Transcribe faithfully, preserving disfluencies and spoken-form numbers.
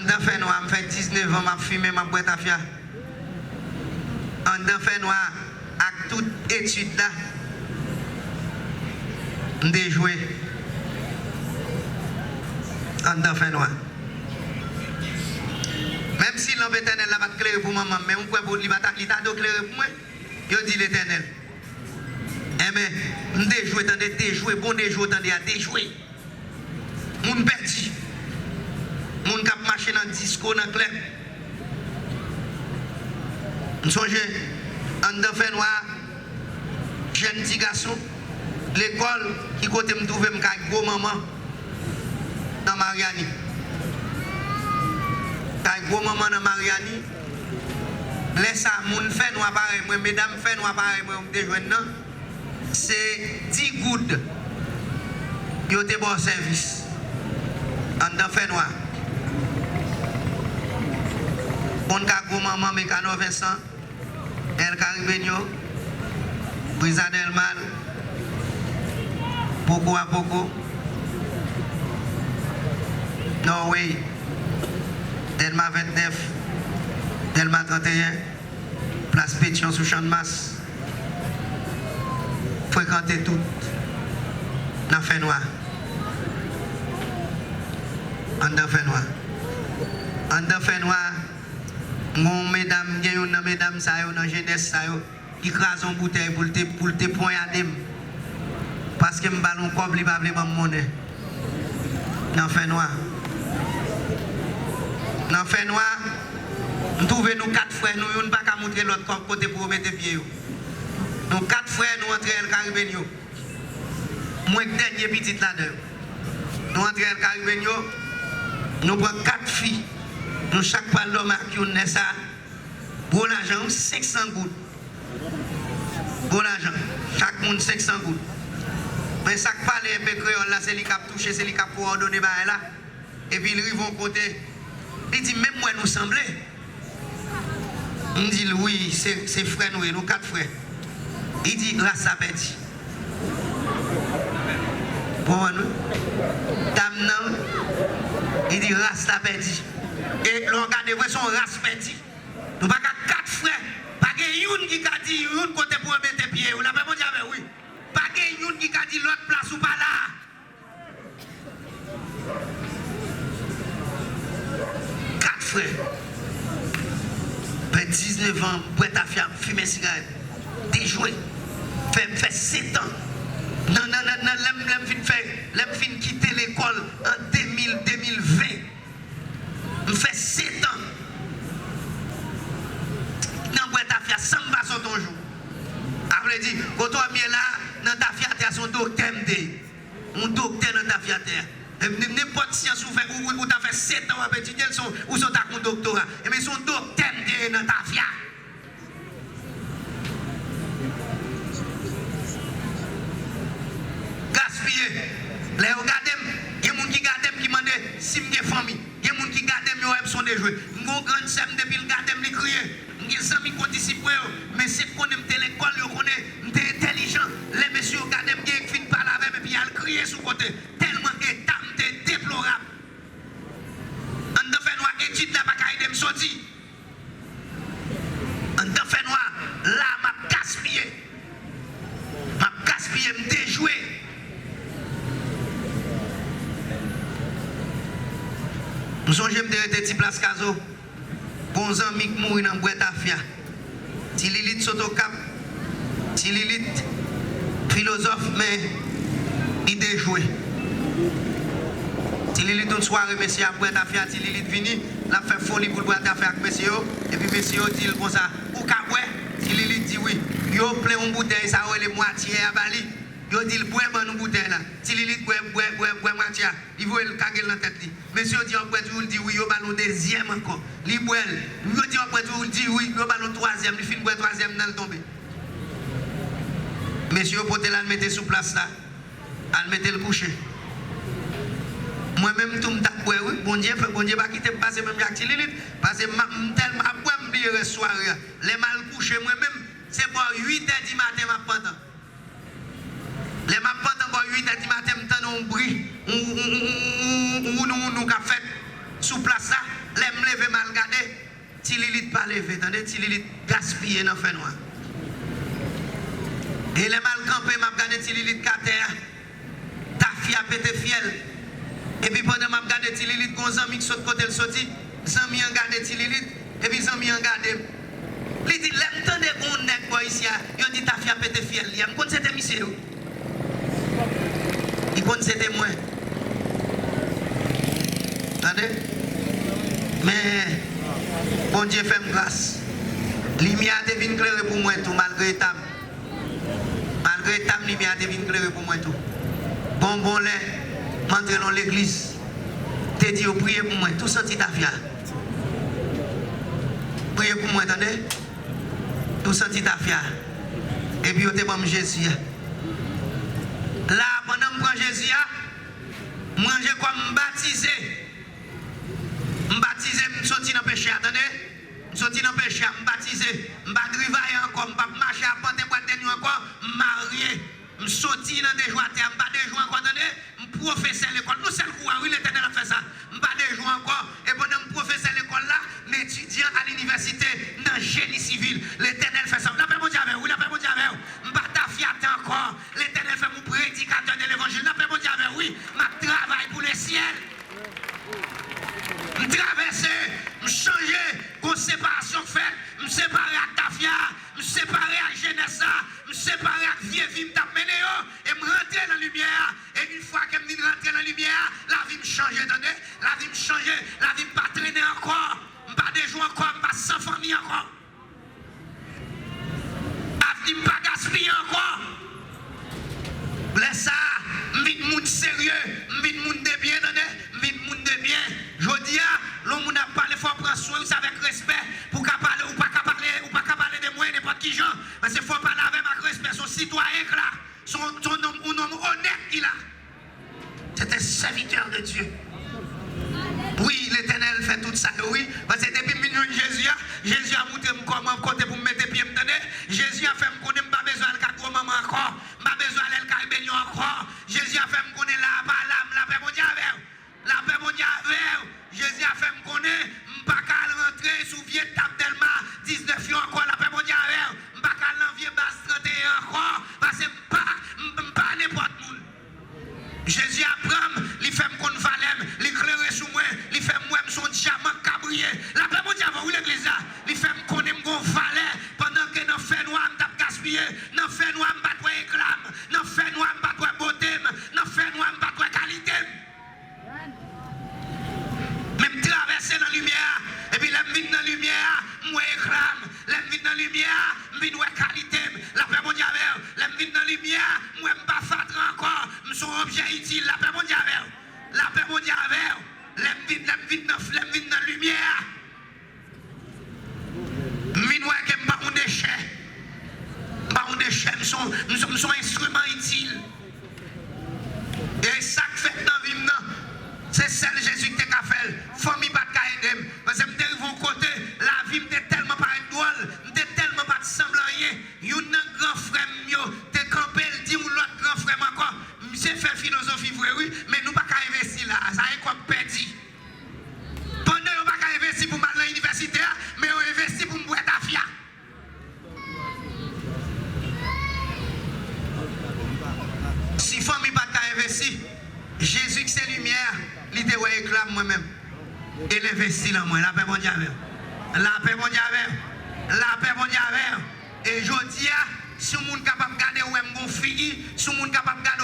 Anndan fènwa, m fè diznèf an m ap fimen, m ap bwè tafya. Anndan fènwa, ak tout etid la, m te jwe anndan fènwa. Menm si lanp etènèl la pa t klere pou manman m, men m kwè pou li pa ta, li ta dwe klere pou mwen. Yo di Letènèl. Enben, m dejwe, tande, dejwe, bon dejwe, w tande a, dejwe. Moun pèdi. Moun k ap mache nan disko, nan klèb. M sonje, anndan fènwa, jèn ti gason, lekòl, ki kote m twouve m kay gwo manman nan Maryani. Kay gwo manman nan Maryani. Lè sa, moun fènwa parèy mwen, medam fènwa parèy mwen, ou m te jwenn nan, se di goud yo te ba w sèvis anndan fènwa. Moun ka gwo manman, Mekano Vensan, El Caribeño, Brisa del Mar, Poko a Poko, Norway, Dèlma vennèf, Dèlma tranteyen, Plas Petyon sou Channmas, frekante tout nan fènwa. Anndan fènwa. Anndan fènwa, m gon medam, m gen youn nan medam sa yo, nan jenès sa yo, ki kraze yon boutèy pou l te, pou l te ponyade m. Paske m ba l yon kòb, li pa vle ban m monnen. Nan fènwa. Nan fènwa, m twouve nou kat frè, nou youn pa ka moutre lòt kò-, kote pou yo mete pye yo. Nou kat frè, nou antre El Caribeño. Mwen k dènye pitit ladan yo. Nou antre El Caribeño, nou pran kat fi, nou chak pral dòmi ak youn. Lè sa, gwo lajan, wi, senk san goud. Gwo lajan. Chak moun senk san goud. Men sa k pale enpe kreyòl la, se li k ap touche, se li k ap kowòdone bagay la. Epi l rive yon kote, li di, "Men m wè nou sanble." M di l, "Wi, se, se frè nou ye, nou kat frè." Li di, "Ras la pèdi." Ou konprann, wi? Dam nan, li di, "Ras la pèdi." E lè w gade vre, se yon ras pèdi. Nou pa ka kat frè. Pa gen youn ki ka di youn kote pou yo mete pye yo. Lapè Bondye avè w, wi. Pa gen youn ki ka di lòt plas ou pa la. Kat frè. Fè diznèf an, bwè tafya, fimen sigarèt, dejwe. Fè, fè sèt an. Nan, nan, nan, nan, lè m, lè m fin fè, lè m fin kite lekòl an de mil, de mil ven, m fè sèt an nan bwè tafya san m pa sot yon jou. A vle di, kote w ap ye la, nan tafyatè a, se yon doktè m te ye. Yon doktè nan tafyatè a. E n-, nenpòt syans ou fè, ou, ou, ou ta fè sèt an w ap etidye l, se yon, ou sot ak yon doktora. Ebyen, se yon doktè m te ye nan tafya. Gaspiye. Lè yo gade m, gen moun ki gade m ki mande si m gen fanmi. Gen moun ki gade m, yo wè m se yon dejwe. M gen yon grann sè m, depi l gade m, li kriye. M gen zanmi kondisip mwen yo, mesye k konnen m te lekòl, yo konnen m te entèlijan. Lè mesye yo gade m, gen k fin pale avè m, epi y al kriye sou kote. Tèlman eta m te deplorab. Anndan fènwa, etid la pa ka ede m soti. Anndan fènwa, la m ap gaspiye. M ap gaspiye, m dejwe. M sonje m te rete ti plas Kazo. Gon zanmi k mouri nan bwè tafya. Ti Lilit sot Okap. Ti Lilit, filozòf, men li dejwe. Ti Lilit, yon sware, mesye ap bwè tafya, Ti Lilit vini, l ap fè foli pou l bwè tafya ak mesye yo, epi mesye yo di l konsa, "Ou ka bwè?" Ti Lilit di wi. Yo plen yon boutèy, sa yo rele mwatyè a ba li. Yo di l, "Bwè, ban nou boutèy la." Ti Lilit bwè, bwè, bwè, bwè mwatyè a. Li voye l kage l nan tèt li. Mesye yo di, "W ap bwè toujou?" L di, "Wi." Yo ba l yon dezyèm ankò. Li bwè l. Yo di, "W ap bwè toujou?" L di, "Wi." Yo ba l yon twazyèm. Li fin bwè twazyèm nan, l tonbe. Mesye yo pote l al mete sou plas la. Al mete l kouche. Mwen menm tou, m t ap bwè, wi. Bondye fè, Bondye pa kite m pase menm jan ak Ti Lilit. Pase m, m tèlman ap bwè, m bliye rès sware a. Lè m al kouche, mwen menm, se bò uit è di maten m ap pantan. Lè m ap pantan bò uit è di maten, m tande yon bri, yon, yon, yon, yon, yon, yon wounou wounou k ap fèt sou plas la. Lè leve, tande, Ti Lilit gaspiye nan fènwa. E lè m al kanpe, m ap gade Ti Lilit k atè a. Tafya pete fyèl. Epi pandan m ap gade Ti Lilit, gon zanmi k sot kote l soti. Zanmi an gade Ti Lilit, epi zanmi an gade m. Li di, lè m tande gon nèg bò isi a, yo di Tafya pete fyèl li a, m konn se te misye wi. Li konn se te mwen. Tande? Men, Bondye fè m gras. Limyè a te vin klere pou mwen tou, malgre eta m. Malgre eta m, limyè a te vin klere pou mwen tou. Bon, bon, lè m antre nan legliz, te di yo, priye pou mwen, tou santi tafya. Priye pou mwen, tande? Tou santi tafya. Epi yo te ban m Jezi a. La, pandan m pran Jezi a, m ranje kò m, m batize. M batize, m soti nan peche a, tande? M soti nan peche a, m batize. M pa grivaye ankò, m p ap mache apante bwat de nwi ankò, m marye. M soti nan dejwe atè a, m pa dejwe ankò, tande? M pwofesè lekòl. Yon sèl kou a, wi, Letènèl ap fè sa. M pa dejwe ankò. E pandan m pwofesè lekòl la, m etidyan a linivèsite nan jeni sivil. Letènèl fè sa. Lapè Bondye avè w, wi, lapè Bondye avè w. M pa tafyatè ankò. Letènèl fè m yon predikatè de levanjil. Lapè Bondye avè w, wi. M ap travay pou lesyèl. M travèse, m chanje, gon separasyon k fèt, m separe ak tafya, m separe ak jenès la, m separe ak vye vi m t ap mennen yo, e m rantre nan limyè a. E yon fwa ke m vin rantre nan limyè a, lavi m chanje, tande? Lavi m chanje, lavi m pa trennen ankò, m pa dejwe ankò, m pa san fanmi ankò. Avni m pa gaspiye ankò. Lè sa a, m vin moun serye, m vin moun de byen, tande? M vin moun de byen. Jodi a, lè yon moun ap pale, fò w pran swen w, se avèk respè pou w ka pale. Ou pa ka pale, ou pa ka pale de mwen nenpòt ki jan. Paske fò w pale avè m ak respè. Se yon sitwayen k la. Se yon, se yon nonm, yon nonm onèt ki la. C'est un serviteur de Dieu. Wi, Letènèl fè tout sa yo, wi. Paske depi m vin jwenn Jezi a, Jezi a montre m kòman, kote pou m mete pye m, tande? Jezi a fè m konnen m pa bezwen al ka gwo manman ankò. M pa bezwen al al kay benyon ankò. Jezi a fè m konnen la a pa la m, lapè Bondye avè w. Lapè Bondye avè w. Jezi a fè m konnen m pa ka al rantre sou vye tab Dèlma diznèf yo ankò, lapè Bondye avè w. M pa ka al nan vye baz trannteyen ankò, paske m pa, m, m pa nenpòt moun. Jezi a pran m, li fè m konn valè m, li klere sou mwen, li fè m wè m se yon dyaman k ka briye. Lapè Bondye avè w, wi, legliz la. Li fè m konnen m gon valè, pandan ke nan fènwa m t ap gaspiye, nan fènwa m pa t wè ekla m, nan fènwa m pa t wè bote m, nan fènwa m pa t wè kalite m. Men m travèse nan limyè a, epi lè m vin nan limyè a, m wè ekla m. Lè m vin nan limyè a, m vin wè kalite m. Lapè Bondye avè w. Lè m vin nan limyè a, m wè m pa fatra ankò. M se yon objè itil. Lapè Bondye avè w. Lapè Bondye avè w. Lè m vin, lè m vin nan, lè m vin nan limyè a, m vin wè ke m pa yon dechè. M pa yon dechè, m se yon, m se, m se yon enstriman itil. E sa k fèt nan vi m nan, se sèl Jezi ki te ka fè l. Fanmi pa t ka ede m. Paske m te rive yon kote, lavi m te tèlman parèt dwòl, m te tèlman pa t sanble anyen. Youn nan gran frè m yo te kanpe, l di yon lòt gran frè m ankò, misye fè filozofi vre wi, men nou pa ka envesti la a, sa e kòb pèdi. Pandan yo pa ka envesti pou m al nan inivèsite a, men yo envesti pou m bwè tafya. Si fanmi pa t ka envesti, Jezi ki se limyè a, li te wè ekla m mwen menm. E l envesti nan mwen. Lapè Bondye avè w. Lapè Bondye avè w. Lapè Bondye avè w. E jodi a, si yon moun kapab gade w, wè m gon figi, si yon moun kapab gade